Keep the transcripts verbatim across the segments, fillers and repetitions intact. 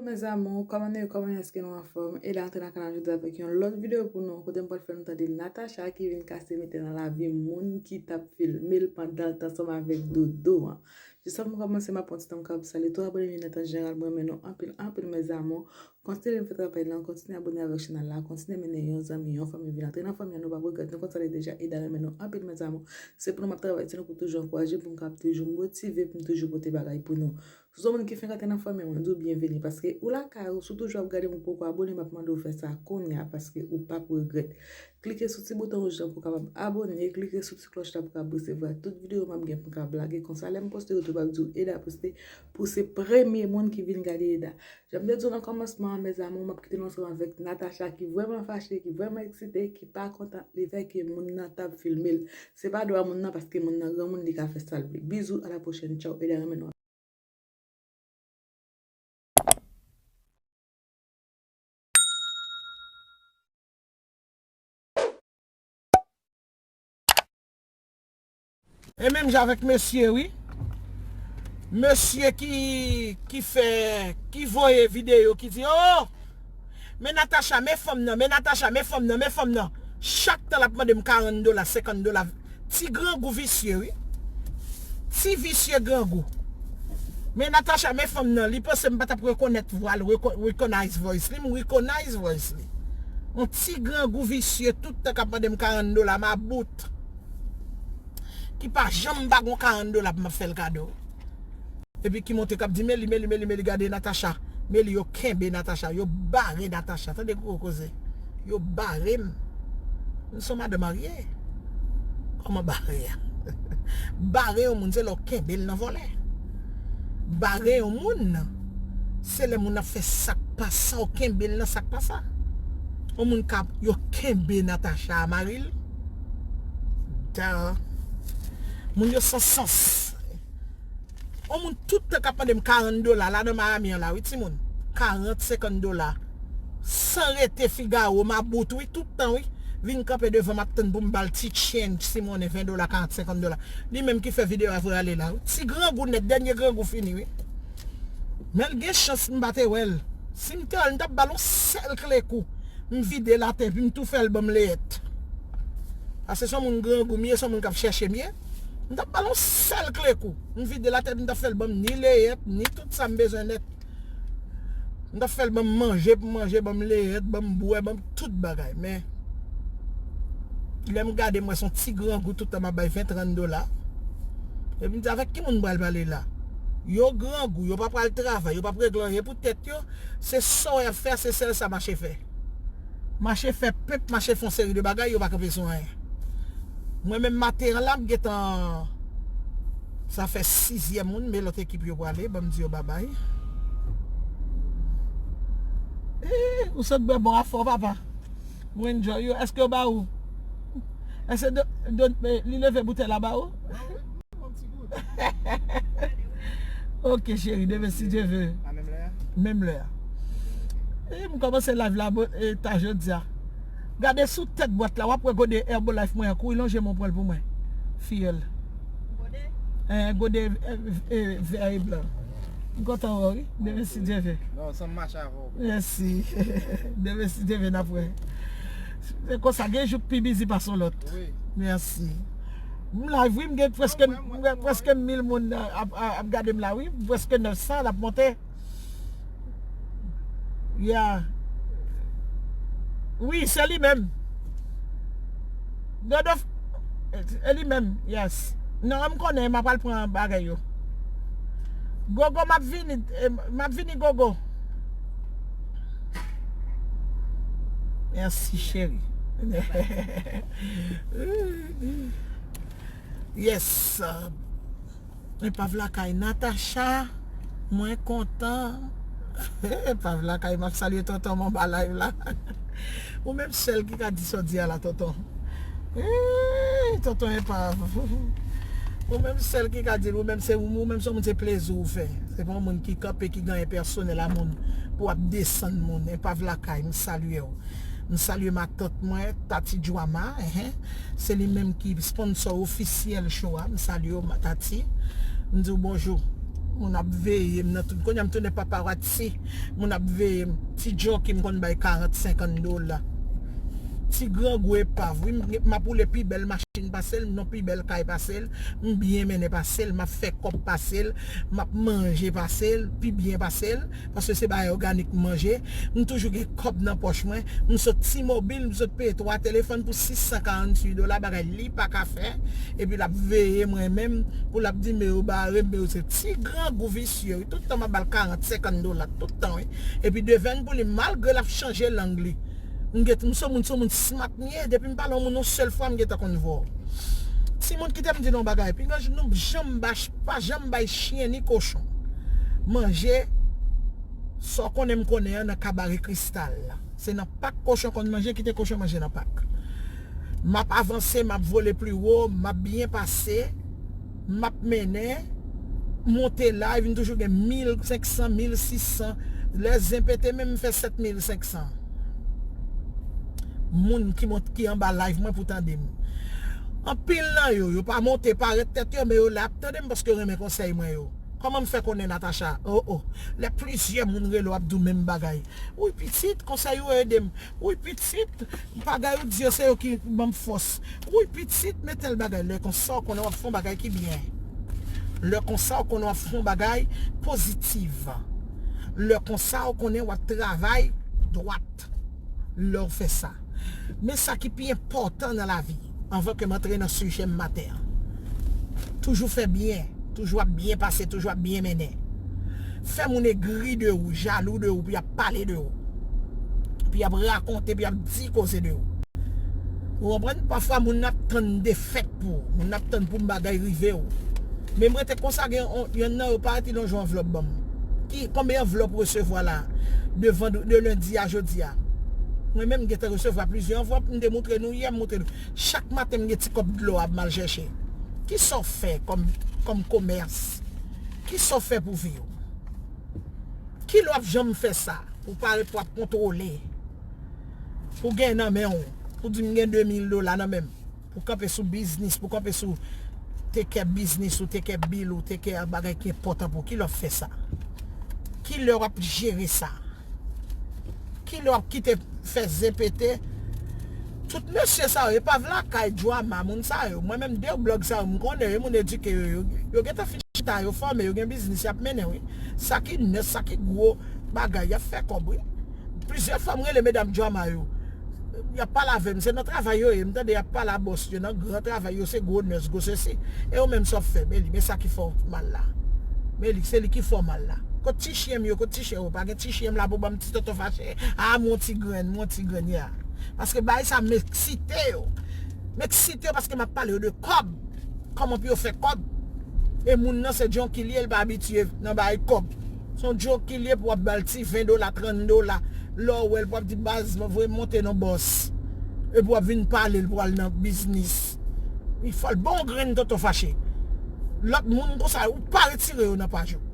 Mes amours, kòman nou ye? Kòman èske nou anfòm? E la antre nan kanal jodi avèk yon lòt videyo pou nou, kote m pral fè nou tande Natacha ki vin kase mete nan lavi moun ki t ap filme l pandan l t ansanm avèk Dodo an. Jis avan m kòmanse, m ap pran ti tan m k ap salye tout abòne m yo nèt an jeneral, mwen renmen nou anpil, anpil, mes amours. Kontinye fè travay lan, kontinye abòne avèk chanèl la, kontinye mennen yon zanmi, yon fanmi vin antre nan fanmi an, nou p ap regrèt, nou konn sa l ye deja, Eda renmen nou anpil, mes amours. Se pou nou m ap travay, se nou pou toujou ankouraje, pou m kapab toujou motive, pou m toujou pote bagay pou nou. Si w se yon moun ki fenk antre nan fanmi an, mwen di w byenveni, paske ou lakay ou, si w toujou ap gade m, ou poko abòne, m ap mande w fè sa kounye a, paske ou p ap regrèt. Klike sou ti bouton wouj la pou w kapab abòne, klike sou ti klòch la pou w kapab resevwa tout videyo m ap gen pou m kapab lage, konsa lè m poste yo tou, m ap di w Eda poste, pou w se premye moun ki vin gade Eda. Jan m te di w nan kòmansman an, mes amours, m ap kite nou ansanm avèk Natacha ki vrèman fache, ki vrèman eksite, ki pa kontan lefètke moun nan t ap filme l. Se pa dwa moun nan, paske moun nan granmoun, li ka fè sa l vle. Bizou, à la prochaine, tchaw, Eda renmen nou. E menm jan avèk mesye, wi. Mesye ki, ki fè, ki voye videyo, ki di, "Oh, men Natacha, men fanm nan, men Natacha, men fanm nan, men fanm nan." Chak tan l ap mande m karant dola, senkant dola. Ti grangou visye, wi. Ti visye grangou. Men Natacha, men fanm nan, li panse m pa t ap rekonèt vwa l, reko-, recognize voice li, m recognize voice li. Yon ti grangou visye, tout tan k ap mande m karant dola, mabout. Ki pa janm pa gon karant dola pou m ap fè l kado. Epi ki monte k ap di, "Meli, Meli, Meli, Meli, gade Natacha. Meli, yo kenbe Natacha, yo bare Natacha." Tande gwo koze. "Yo bare m." M se yon madanm marye. Kòman bare a? Bare yon moun, se lè w kenbe l nan vòlè. Bare yon moun, se lè moun ap fè sa k pa sa, w kenbe l nan sa k pa sa. Yon moun k ap, yo kenbe Natacha a mari l. Da. Moun yo san sans. On moun tout tan k ap mande m karant dola la nan Miami an la, wi, timoun. Karant, senkant dola. San rete Figaro, mabout, wi, tout tan, wi. Vin kanpe devan m ap tann pou m ba l ti change, si monnen ven dola, karant, senkant dola. Li menm ki fè videyo a voye ale la, wi. Ti grangou nèt, dènye grangou fini, wi. Men l gen chans m pa te wè l. Si m te wè l, m t ap ba l on sèl kle kou. M vide l atè, epi m tou fè l ban m leyèt. Paske se yon moun grangou m ye, se yon moun k ap chèche m ye. M t ap ba l on sèl kle kou. M vide l atè, m t ap fè l ban m ni leyèt, ni tout sa m bezwen nèt. M t ap fè l ban m manje pou m manje, ban m leyèt, ban m bwè, ban m tout bagay. Men, lè m gade, m wè se yon ti grangou tout tan m ap bay ven, trant dola. Epi m di, "Avèk ki moun m pral pale la?" Yo grangou, yo pa pral travay, yo p ap regle anyen pou tèt yo. Se sa y ap fè, se sèl sa mache fè. Mache fè pep, mache fè yon seri de bagay, yo pa kanpe sou anyen. Mwen menm maten an la, m gentan, sa fè sizyèm moun, men lòt ekip yo prale, ban m di yo babay. Eeh, ou sot bwè bon afè w, papa. Mwen enjoy yo. Èske yo ba ou? Èske do, do, eh, li leve boutèy la ba ou? Ok, cheri, demen si Dye ve. A menm lè a? Menm lè a. E, m kòmanse live la, bo, e, ta jodi a. Gade sou tèt bwat la, w ap wè gode Herbalife mwen an kouri lonje men w pran l pou mwen. Fiyèl. Gode? En, gode, e, e, vè e blan. M kontan wè w, wi. Demen si Dye ve. Non, san m mache avè w. Mèsi. Demen si Dye ve, n ap wè. Se konsa, gen jou k pi bizi pase yon lòt. Wi. Mèsi. M live, wi, m gen prèske, m gen prèske mil moun, a, ap, a, ap gade m la, wi. Prèske nèf san, l ap monte. Yeah. Wi, se li menm. Dodo, e li menm, yes. Non, m konnen, m ap al pran bagay yo. Gogo, m ap vini, e, m ap vini, Gogo. Mèsi, cheri. Yes. Epav lakay Natacha, mwen kontan. Epav lakay, m ap salye tonton m anba live la. Ou menm sèl ki ka di sa w di a la, tonton. Eey, tonton Epav. Ou menm sèl ki ka di l, ou menm se, ou menm se yon moun se plezi w fè. Se pa yon moun ki kanpe, ki genyen pèsonèl a moun pou w ap desann moun. Epav lakay, m salye w. M salye matant mwen, Tati Djwama, enhen. Se li menm ki sponsor ofisyèl show a. M salye w, ma-, Tati. M di w bonjou. Moun ap veye m nan tout. Kounye a m tounen paparazzi. Moun ap veye m. Ti djoki m konn bay karant, senkant dola. Ti grangou epav. Wi, m, m ap woule pi bèl machin pase l, m nan pi bèl kay pase l, m byen mennen pase l, m ap fè kòb pase l, m ap manje pase l, pi byen pase l, paske se bagay òganik m manje. M toujou gen kòb nan pòch mwen. M sot T-Mobile, m sot peye twa telefòn pou sis san karanntuit dola, bagay li pa ka fè. Epi l ap veye mwen menm, pou l ap di, "Men yo bare m, men yo se ti grangou visye, wi." Tout tan m ap ba l karant, senkant dola, tout tan, wi. Epi devèn pou li, malgre l ap chanje lang li. M gen, m se yon moun, se yon moun smart m ye, depi m pale yon moun yon sèl fwa, m gentan konn vwa w. Timoun, kite m di nou yon bagay, pinga nou janm ba, pa janm bay chen ni kochon manje sa w konnen m konnen an nan kabare Kristal la. Se nan Pak kochon konn manje, kite kochon manje nan Pak. M ap avanse, m ap vole pi wo, m ap byen pase, m ap mennen, monte live, m toujou gen mil senk san, mil sis san. Lè zen pete, menm m fè sèt mil senk san moun ki mont, ki anba live mwen pou tande m. Anpil nan yo, yo pa monte parèt tèt yo, men yo la ap tande m paske yo renmen konsèy mwen yo. Kòman m fè konnen, Natacha? Oh, oh. Lè plizyè moun rele w ap di w menm bagay. Wi, pitit, konsèy ou ede m. Wi, pitit, bagay ou di yo se yo ki ban m fòs. Wi, pitit, men tèl bagay. Lè konsa, w konnen w ap fè yon bagay ki byen. Lè konsa, w konnen w ap fè yon bagay pozitif. Lè konsa, w konnen w ap travay dwat. Lè w fè sa. Men sa ki pi enpòtan nan lavi, anvan ke m antre nan sijè m maten an. Toujou fè byen, toujou ap byen pase, toujou ap byen mennen. Fè moun egri de ou, jalou de ou, pou y ap pale de ou. Pou y ap rakonte, pou y ap di koze de ou. Ou konprann? Pafwa moun ap tann defèt pou ou, moun ap tann pou bagay rive ou. Men m rete konsa, gen yon, yonn nan yo parèt li lonje yon anvlòp ban m. Ki, konbyen anvlòp ou resevwa la? De vandr-, de lendi a jodi a. Mwen menm, m gentan resevwa plizyè anvlòp, m te moutre nou yè, m moutre nou. Chak maten, m gen ti kòb dlo a m al chèche. Kisa w fè kòm, kòm komès? Kisa w fè pou vi w? Kilè w ap janm fè sa? Ou pare pou ap kontwole. Pou gen nan men w. Pou di m gen de mil dola nan men m. Pou kanpe sou biznis, pou kanpe sou take care biznis ou, take care bil ou, take care bagay ki enpòtan pou ou. Kilè w ap fè sa? Kilè w ap jere sa? Kilè w ap kite fè zen pete? Tout mesye sa yo, epav lakay, djwama, moun sa yo. Mwen menm, de blòg sa yo, m konnen yo, moun edike yo, yo, yo gentan fin chita, yo fòme, yo gen biznis y ap mennen, wi. Sa ki nèf, sa ki gwo bagay, y ap fè kòb, wi. Plizyè fwa, m rele medam djwama yo. Y ap pale avè m, se nan travay yo ye, m tande y ap pale a bòs yo, nan gran travay yo, se gwo nèf, gwo sesi. E ou menm, sa w ap fè? Men li, men sa ki fè w mal la. Men li, se li ki fè w mal la. Kot ti chen m yo, kot ti chen yo? Pa gen ti chen m la pou ban m ti tonton fache. A, m on ti grenn, m on ti grenn, ya. Paske bagay sa m eksite yo. M eksite yo paske m ap pale yo de kòb. Kòman pou yo fè kòb? E moun nan se djonki l ye, l pa abitye nan bagay kòb. Se yon djonki l ye pou w ap ba l ti ven dola, trant dola. Lè w wè l pou w ap di, "Baz, mwen voye m monte nan bòs." Epi w ap vin pale l pou al nan biznis. Li fò l bon grenn tonton fache. Lòt moun konsa, ou pa retire yo nan paj ou.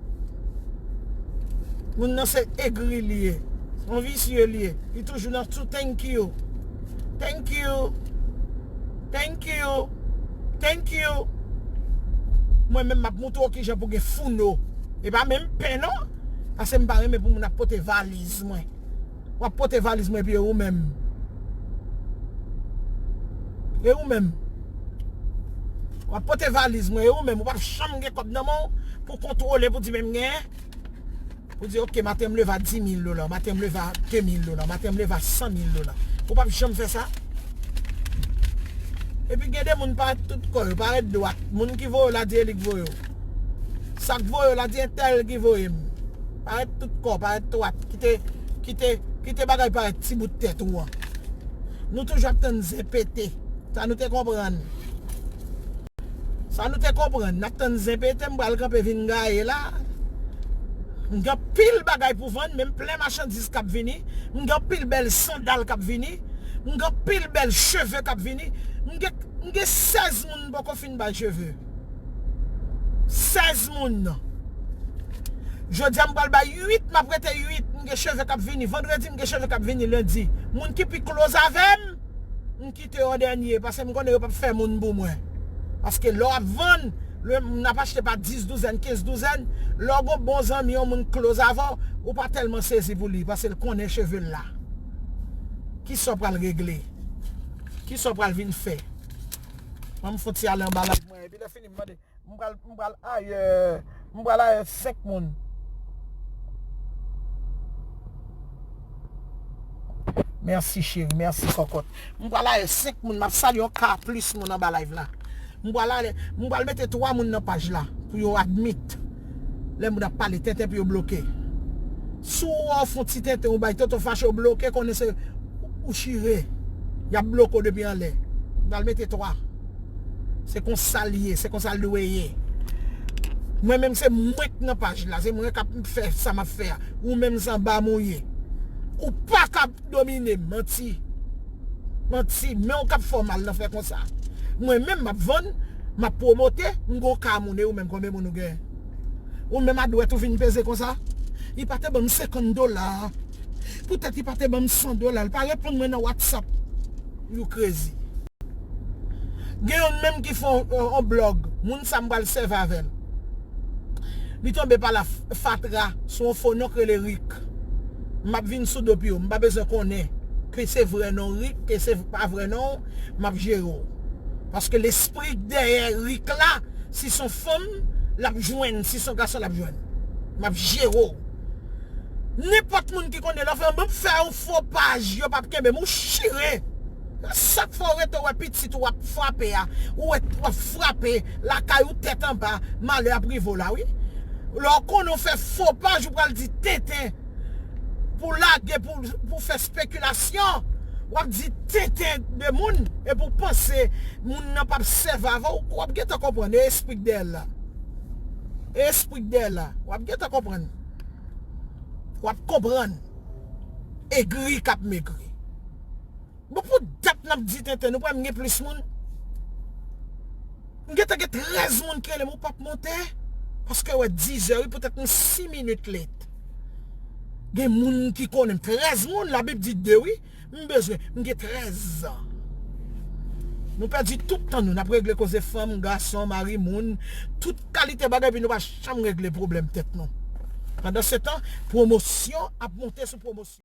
Moun nan se egri li ye. Se yon visye li ye. Li toujou nan sou thank you. Thank you. Thank you. Thank you. Mwen menm, m ap moutre w kijan pou gen founo. E pa menm pen non. Paske m pa renmen pou moun ap pote valiz mwen. W ap pote valiz mwen epi e ou menm. E ou menm. W ap pote valiz mwen, e ou menm. Ou p ap janm gen kòb nan men w pou kontwole, pou di men m gen. Pou di, "Ok, maten m leve a di mil dola, maten m leve a de mil dola, maten m leve a san mil dola." Ou p ap janm fè sa. Epi gen de moun parèt tout kò yo, parèt dwat. Moun ki voye w la di e li k voye w. Sa k voye w la di entèl ki voye m. Parèt tout kò, parèt dwat. Kite, kite, kite bagay parèt ti bout tèt ou an. Nou toujou ap tann zen pete. Sa nou te konprann. Sa nou te konprann. N ap tann zen pete, m pral kanpe vin gaye la. M gen pil bagay pou vann, men m plen machandiz k ap vini. M gen pil bèl sandal k ap vini. M gen pil bèl cheve k ap vini. M gen, m gen sèz moun m poko fin bay cheve. Sèz moun. Jodi a m pral bay uit, m ap rete uit. M gen cheve k ap vini. Vandredi, m gen cheve k ap vini lendi. Moun ki pi close avè m, m kite yo an dènye, paske m konnen yo p ap fè moun pou mwen. Paske lè w ap vann, Lè n ap achte pa dis douzèn, kenz douzèn, lè w gon bon zanmi, yon moun close avè w, ou pa tèlman sezi pou li, paske l konnen cheve l la. Kisa w pral regle? Kisa w pral vin fè? Ban m fon ti ale anba live mwen, epi lè fini, m mande, m pral, m pral ayè, m pral ayè senk moun. Mèsi cheri, mèsi kòkòt. M pral ayè senk moun, m ap salye yon ka plis moun anba live la. M pral ale, m pral mete twa moun nan paj la pou yo admit. Lè moun ap pale tenten pou yo bloke. Si w wè w fon ti tenten, ou bay tonton fache, ou bloke, konnen se ou chire. Y ap bloke w depi anlè. M pral mete twa. Se konsa l ye, se konsa l dwe ye. Mwen menm se mwen k nan paj la, se mwen k ap fè sa m ap fè a. Ou menm se anba m ou ye. Ou pa ka domine m, manti. Manti, men w k ap fè w mal nan fè konsa. Mwen menm m ap vann, m ap pwomote, m gon ka moun e ou menm konbyen moun ou gen? Ou menm a dwèt ou vin peze konsa? Li pa te ban m senkant dola. Poutèt li pa te ban m san dola, li pa reponn mwen nan WhatsApp. You crazy. Gen youn menm ki fè on, on, on blòg. Moun sa m pral sèvi avè l. Li tonbe pa la f- fatra sou yon fo non k rele Rik. M ap vin sou do pye w. M pa bezwen konnen ke se vrè non Rik, ke se pa vrè non w, m ap jere w. Paske lespri k dèyè Rik la, si se yon fanm, l ap jwenn, si se yon gason, l ap jwenn. M ap jere w. Nenpòt moun ki konnen lè w fè, m ap fè yon fo paj, yo p ap kenbe m, ou chire. Sa k fè w rete wè pitit ou ap frape a, ou wè w ap frape lakay ou tèt anba, malè ap rive w la wi. Lè w konnen w fè fo paj, ou pral di tenten pou lage, pou, pou fè spekilasyon. W ap di tenten de moun, epi w panse moun nan p ap sèvi avè w, w ap gentan konprann, e espri k dèyè l la. E espri k dèyè l la, w ap gentan konprann. W ap konprann. Egri k ap megri. Bon, pou dat n ap di tenten, nou pa menm gen plis moun. M gentan gen trèz moun ki rele m, ou p ap monte? Paske wè dizè, wi, poutèt m sis minit late. Gen moun ki konnen m, trèz moun, Labib di de, wi. M bezwen, m gen trèz. Nou pèdi tout tan nou, n ap regle koze fanm, gason, mari, moun, tout kalite bagay, epi nou pa janm regle pwoblèm tèt nou. Pandan se tan, pwomosyon ap monte sou pwomosyon.